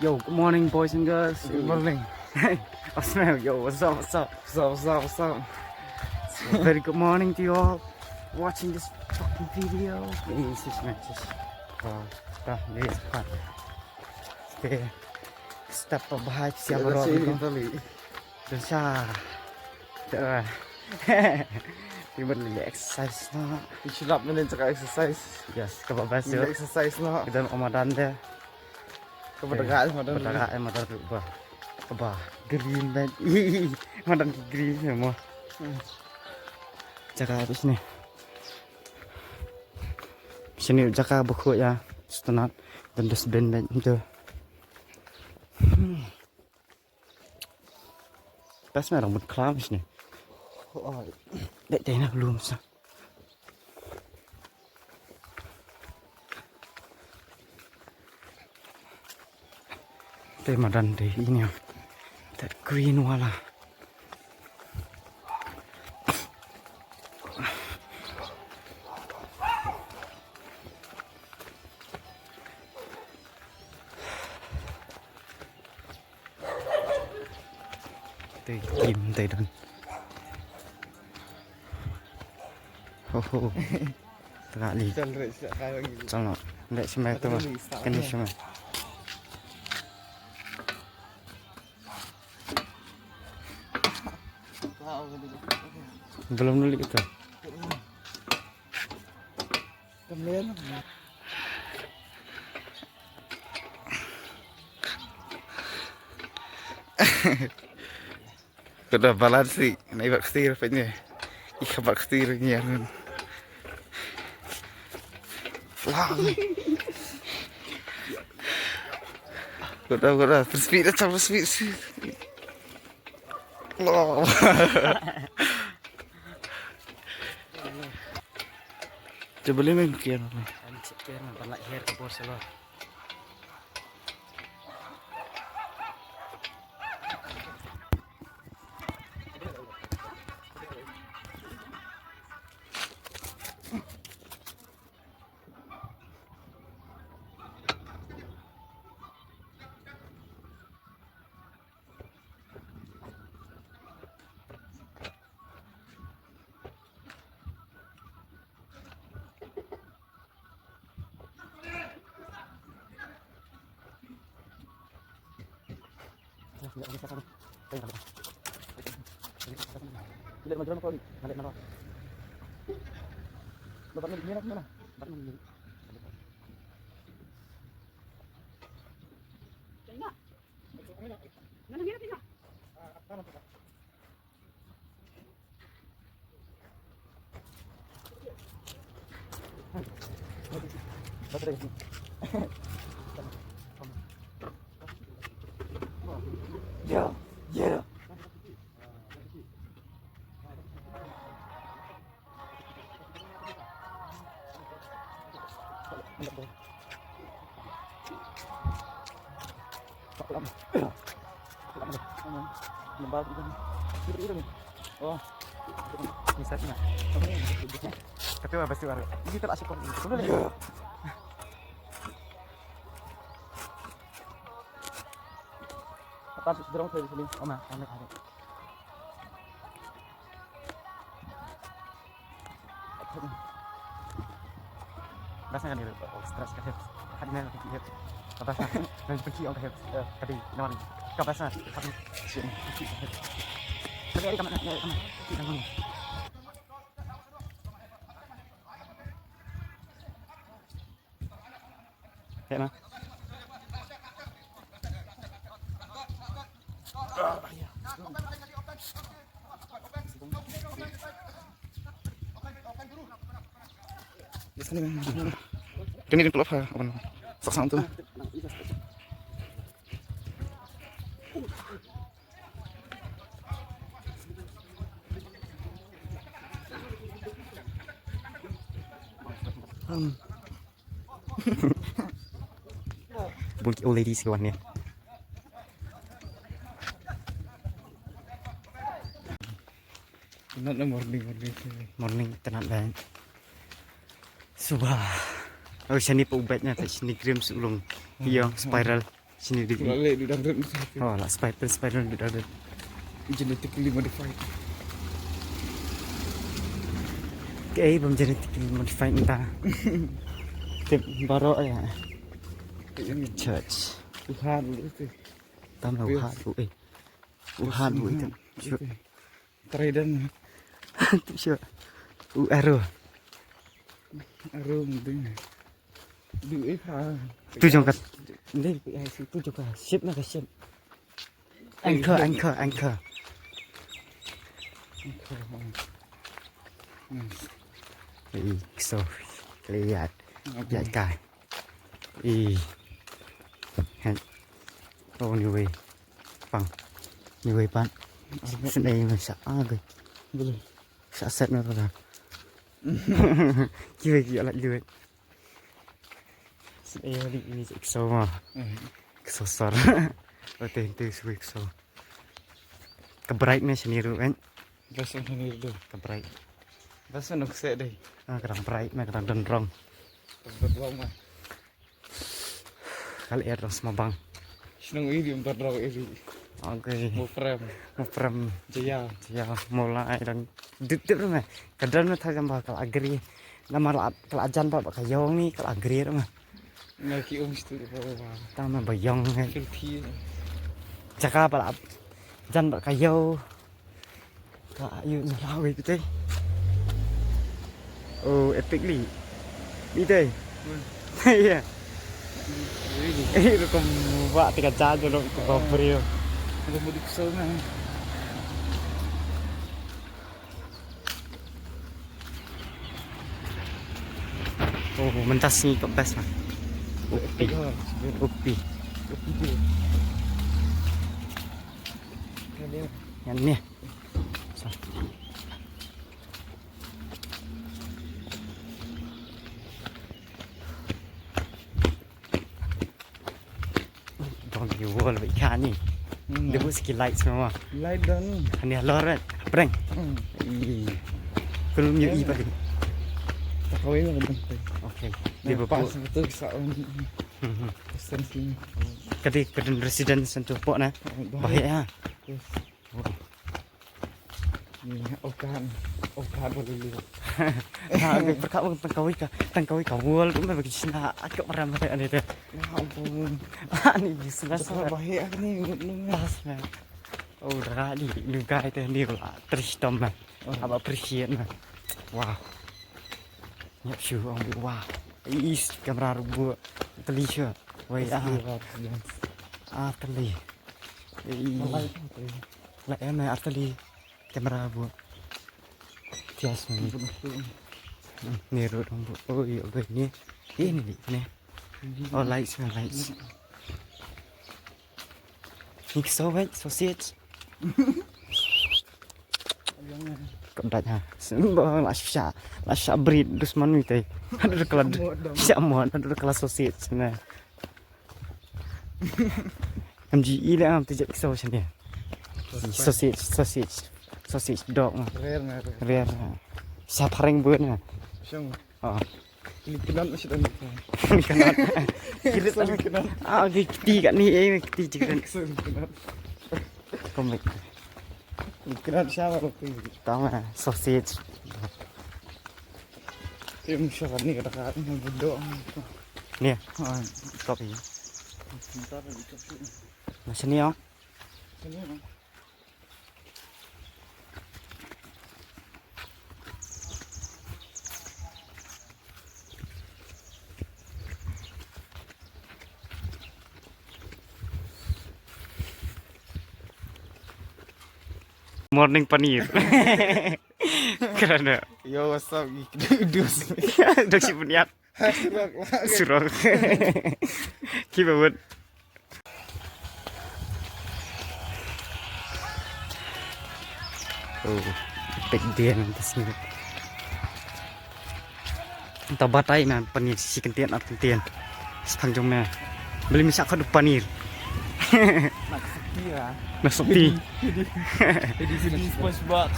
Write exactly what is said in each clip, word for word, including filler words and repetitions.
Yo, good morning, boys and girls. Good morning. Hey, what's up? Yo, what's up? What's up? What's up? What's up? What's up? So, very good morning to you all watching this fucking video. This is my just. Uh, step up behind. Siapa? Don sha. Te, uh, ti ban leh exercise noh. Ti shu lap mynnin jaka exercise. Yes, kaba best. Leh exercise noh. Ka don ka madan te. Kaba dagak madan. Kaba dagak madan ruh ba. Kaba green bad. Madan ki green mo. Jaka best ne. Sini jaka ba khuid ïa. Stunat. Don dustbin bad tu. Pas ma rong mut klam sini. Dek dek na lum sa. Te madan te ini. That green wala. Te kim te don. Ho ho. Tengah li. Chal re sa ka lagi. Chal no. Ndek semai tu. Kini semai. Belum nuli kita. Kemudian. Ka da balansi na i bak ktir pa ne. I ka bak ktir ne ran. Flang. Ka da, ka da, speed da, speed, speed. Lo. Coba le mem kian. Em cek kian ban la her ka bor salor. Yeah, yeah. Oh. Ni sat na. Tapi wa pasti war. Ini telah asyik kau. Apa sih dorong saya di sini? Oh, ma, kami ada. Bas na kan ni, stress ka hips. Had na ka hips. Bas na kan pynki ong ka hips. Tapi nawar ka bas na. Tapi ni ka mana, ni ka mana. Heh ma. Tuni rin pulak ha, awan. Sak sang tu. Hmm. Bun ki old ladies ki wan ne. Not na morning, morning. Morning, tynat bad. Suba. Oh, shani pa u bad na, ta shani cream sulung. Yo, spiral. Sini di. Pula leh dudang red. Oh, lah spider, spider dudang red. Genetically modified. Kaei bym genetically modified nta. Tip baroh ïa. Church. Uhan lu tu. Tam la uhan lu eh. Uhan lu itu. Trident. Tu sure. U arrow. Arrow mungkin. Du eh ha. Tu jong ka. Ndei pi ai si tu jong ka ship na ka ship. Anchor, anchor, anchor. Anchor. Nice. Ei, so clear. Okay. Ïa kai. Ei. Hen. Oh, anyway. Pang. Anyway, pan. Sini masa agak. Boleh. Sa set na ka. Kiwei ki la kiwei. Sa ya di ni sa ikso ma. Ikso sar. Ote inte su ikso. Ka bright ne sini ru kan. Bas on sini ru. Ka bright. Bas on nuk se dei. Ah, ka dang bright ma ka dang don rong. Ka dang don rong ma. Kal er dang sma bang. Shnong iri um dang rong iri. Okay. Mo prem. Mo prem. Jaya. Jaya mo la ai dang. Dip dip me. Ka dang me tha jamba kal agri. Namar la kal ajan ba ka yong ni kal agri me. Na ki um stu ba ba. Ta me ba yong he. Filthy. Jaka ba la jan ba ka yong. Ka yu na la wei pite. Oh, epic li. Pite. Iya. Eh, rukom ba tiga jam dulu ke bawah brio. Ada mudik sana. Oh, mentas ni kok best mah. Upi. Upi. Upi. Yang ni. So. Dong ki wall ba ikha ni. Hmm. Dia buat sikit light semua. Light dah ni. Ani halor kan. Prank. Hmm. Ih. Kalau nyu i balik. Tak kawin lah kan. Okay. Dia buat. Pas betul sa. Hmm. Pesan sini. Kadi kadang resident sentuh pok na. Bahaya. Yes. Ni, oh kan. Oh kan, boleh lihat. Ha, aku perkap pun tengkawi ka, tengkawi ka wall tu memang bagi Cina. Aku orang mereka ni tu. Ya ampun. Ah, ni bisnes. Bahaya ni, ni. Tas man. Oh, dah ni, ni guy tu ni pula. Tristom man. Oh. Apa appreciate man. Wow. Nyap shu ong bu wah. Is kamera rubu. Teli shu. Wei ah. Ah teli. Ei. Lai em ar teli. Kamera bu. Tias ni. Ni rut ong bu. Oh iyo bai ni. Ini ni ni. Oh lights ni lights. Ni so wait sausage. Kam dait ha. Sembang la sha la sha brit dus man mi tai. Haduh kala sha mon haduh kala sausage na. M G E le am tu je so sha ne. Sausage sausage sausage dog na. Rare na. Rare na. Sa phareng bu na. Shong. Ah. Ni kenal masih dah ni. Ni kenal. Kiri tak kenal. Ah, okay, kiti kat ni eh kiti je kan. Sorry, kenal. Komik. Ni kenal siapa waktu itu? Tahu nggak? Sausage. Tim siapa ni kata kata ni bodoh. Ni. Ha. Kopi. Sebentar lagi kopi. Masih ni oh. Sini oh. Morning Panir. Kerana. Yo, what's up? Dos. Dos si punyat. Surok. Kiba buat. Oh, pek dia nanti sini. Entah batai man panir si kentian at kentian. Sepanjang me. Beli misak kadu panir. Nak sepi lah. Nak sepi. Jadi SpongeBob.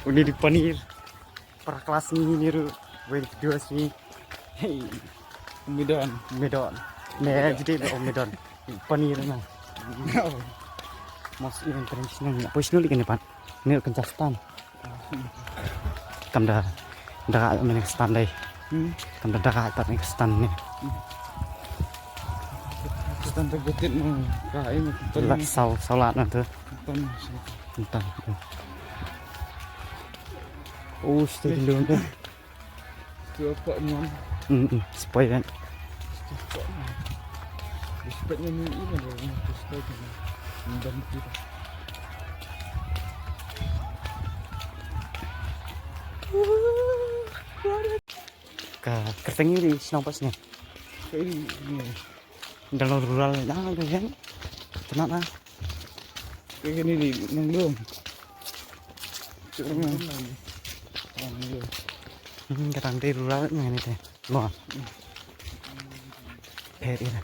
Udah di panir. Para kelas ni ni ru. Wei kedua sini. Hey. Umidon. Umidon. Ne jadi do umidon. Paneer na. Mos ïa international. Poi snu lagi ni pan. Ni kan Justin. Kam da da men stand dai. Hmm. Kam da da pat men stand ni. Stand da betit no. Ka ini. La sau sau la na tu. Tan. Tan. Oh, stay dulu tu. Tu apa ni? Hmm, hmm. Spoil kan. Respect ni ni ni ni. Respect ni. Dan kita. Ka kyrteng ïa u dei shnong pat shnong. Ka ri ni. Dalam rural na ka jan. Kena na. Ka ri ni di nang dong. Cuma. Hmm, ka tang di rural na ni te. Mo. Pher ina.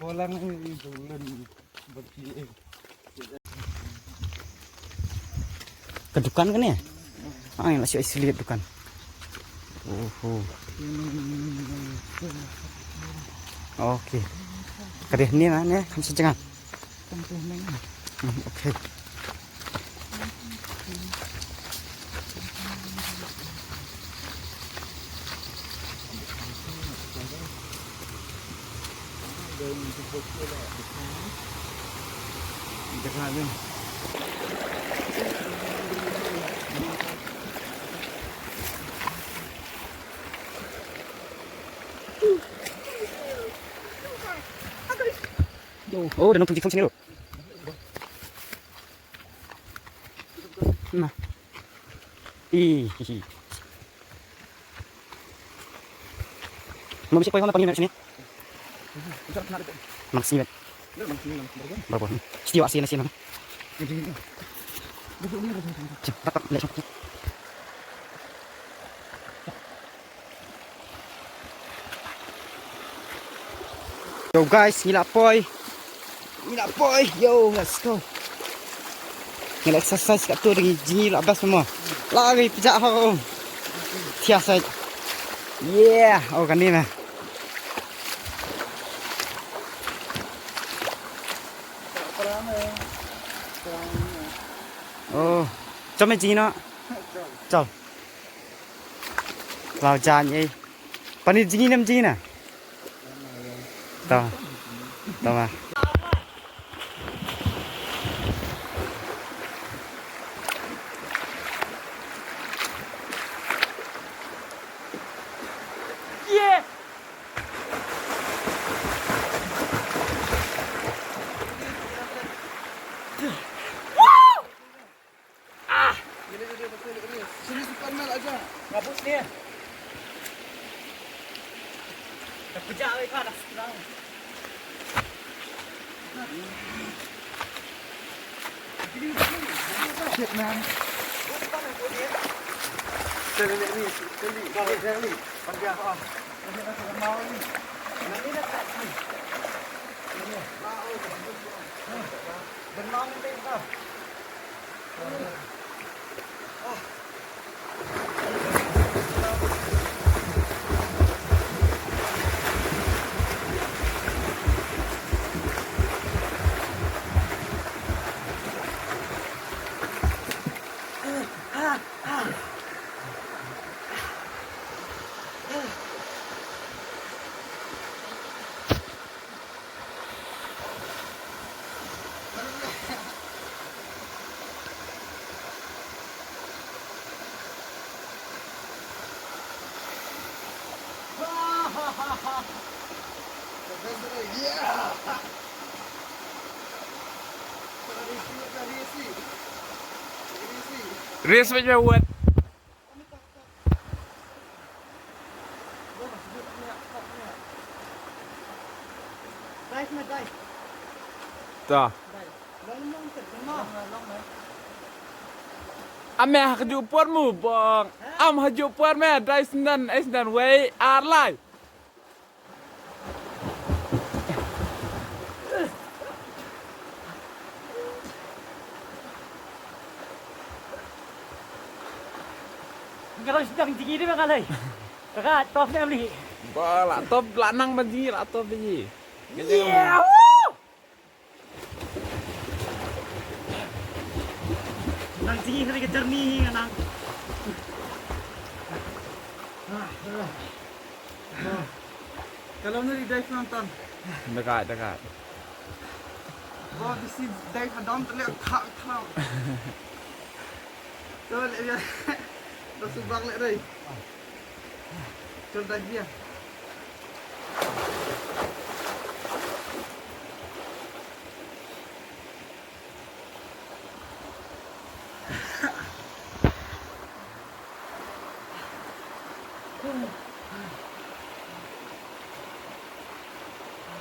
Bolang ni bulan berarti. Ka dukan kane? Ah, ïa la shu ai sliep dukan. Oho. Okay. Ka dei hangne na ne, kam shu jngan. Hmm, okay. Oh, da nang pun jingkong sini lo. Na. Ih, ih, ih. Mo bisi poi mo na pangin sini. Mang sini. Baru. Siti wa sini sini. Cep, tak tak. Yo guys, ngi la poi. Ngi la poi. Yo, let's go. Ngi la exercise kat tu, ngi jngi la best mo. La ngi pjah ho. Thia sai. Yeah, oh kani na. Oh, chom jngi no. Chom. Lau jan ei. Pani jngi nam jngi na. To. To ma. Yeah. Ah! Sini Superman aja. Ngabut ni. Dah pejak wei kau dah sekarang. Shit, man. Sini ni, sini. Sini, sini. Panjang, ah. Ini dah tak ni. Ini. Benang ni kau. Race with your what? Dive na dive. Ta. Dive. Long long te, long long. Ame ha kaju por mu bong. Am ha kaju por me dai snan, eh, snan wei ar lai. Nga roi sdang jngi dei ma nga lei. Ragat, top ne mli. Ba la top la nang ba jngi la top ba jngi. Yeah, woo! Nang jngi hari ka journey nga nang. Kalau nuri dive nonton. Dekat, dekat. Bro, this is dive hadam tu lek khak khak. Tu lek dia. Dah subang lek dai. Col dive dia.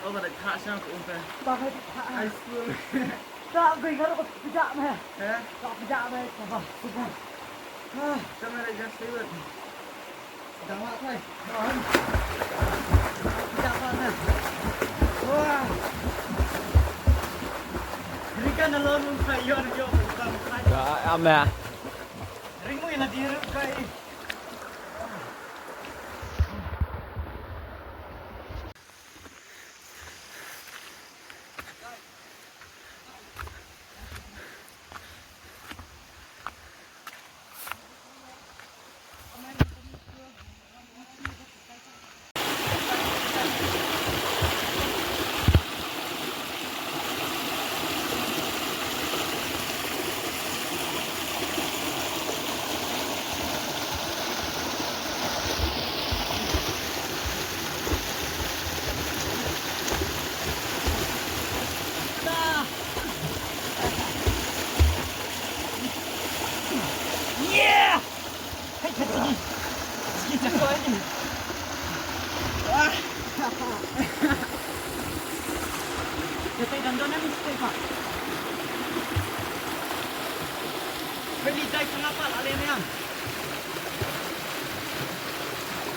Oh, ba da kha sha ko umpe. Ba ka kha. High school. Sa gui ka ro pida me. He? Ka pida me ka ba. Super. Ah, ka me da just favorite. Dang la kai. Pida me. Wah. Rika na lon un kai yon yo. Ka ame. Ring mo ina di ru kai.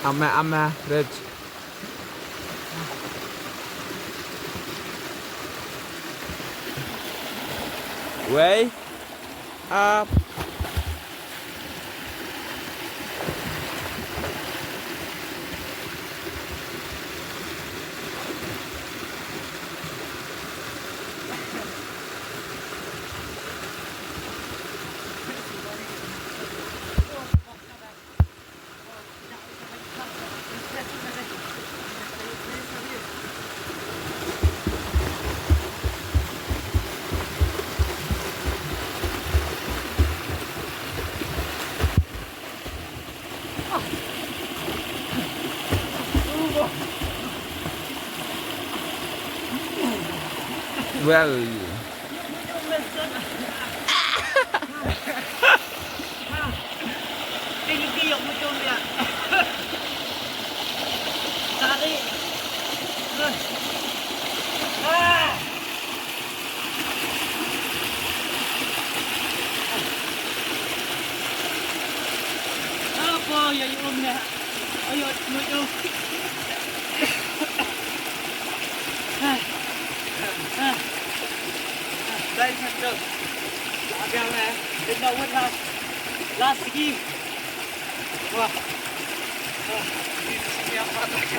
Ame, ame, Rich. Wei. Up. Well. Apo ya yu um ya. Ayo, yu um. Dai satu. Agak eh. Kita wet last. Last game. Wah. Wah. Ini sini apa tak?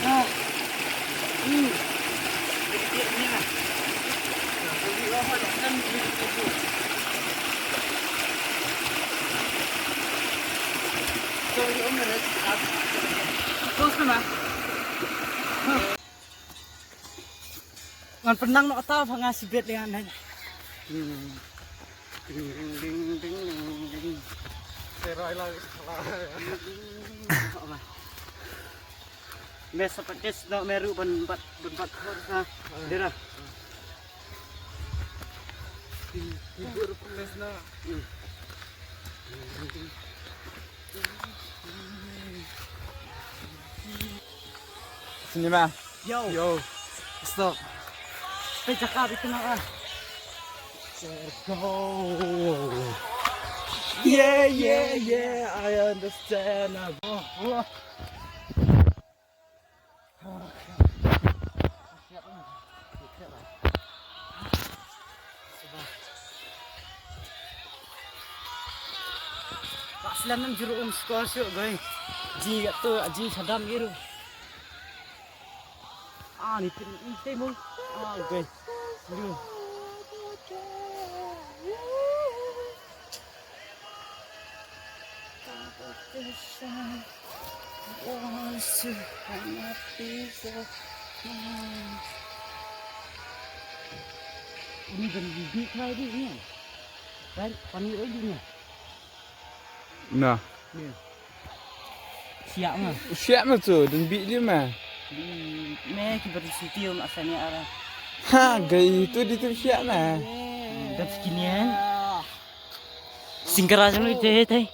Ah. Hmm. Jadi dia ni lah. Jadi apa dah kan dia tu. Sorry, Umar. Terus mana? Ngan pynang noh ta pha nga sibit ïa ngan. Ding ding ding ding ding ding. Serai la. Me sa pat test noh me ruh ban bat ban bat khor sa. Dera. Tidur pun test noh. Sini, ma. Yo. Yo. Stop. Pe jaka di tengah ah. Go. Yeah, yeah, yeah, I understand. Oh, oh. Lam nam juru um skor sio gai. Ji gat tu ji sadam iru. Ah, ni pin ni tei mong. Ah, gai. Lu. Ini dan bibit lah ini ni. Kan, pani oi ni. Nah. Siap mah. Siap mah tu, dan bit dia mah. Di me ki bersuti um asanya arah. Ha, gay itu di tu siap mah. Dan sekinian. Singkara jam ni teh teh.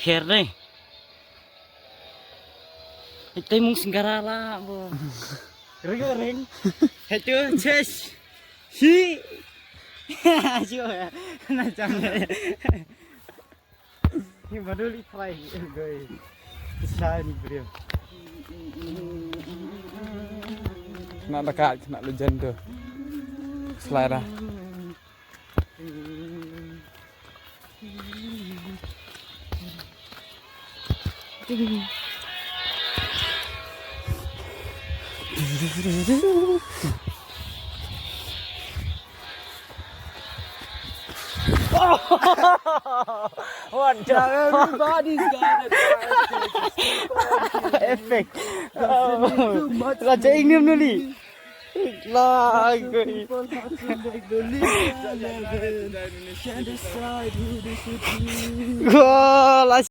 Kher deh. Teh mung singkara lah bo. Ring ring. Itu ces. Hi. Sio ya. Na jam. Ni baru li try. Goi. Kisah ni beliau. Kena dekat, kena legend tu. Selera. What the fuck? Everybody's got a epic. Oh. Raja Ingrim nuli. Lagu. People have to make the leap. Can decide who they should be. Gol.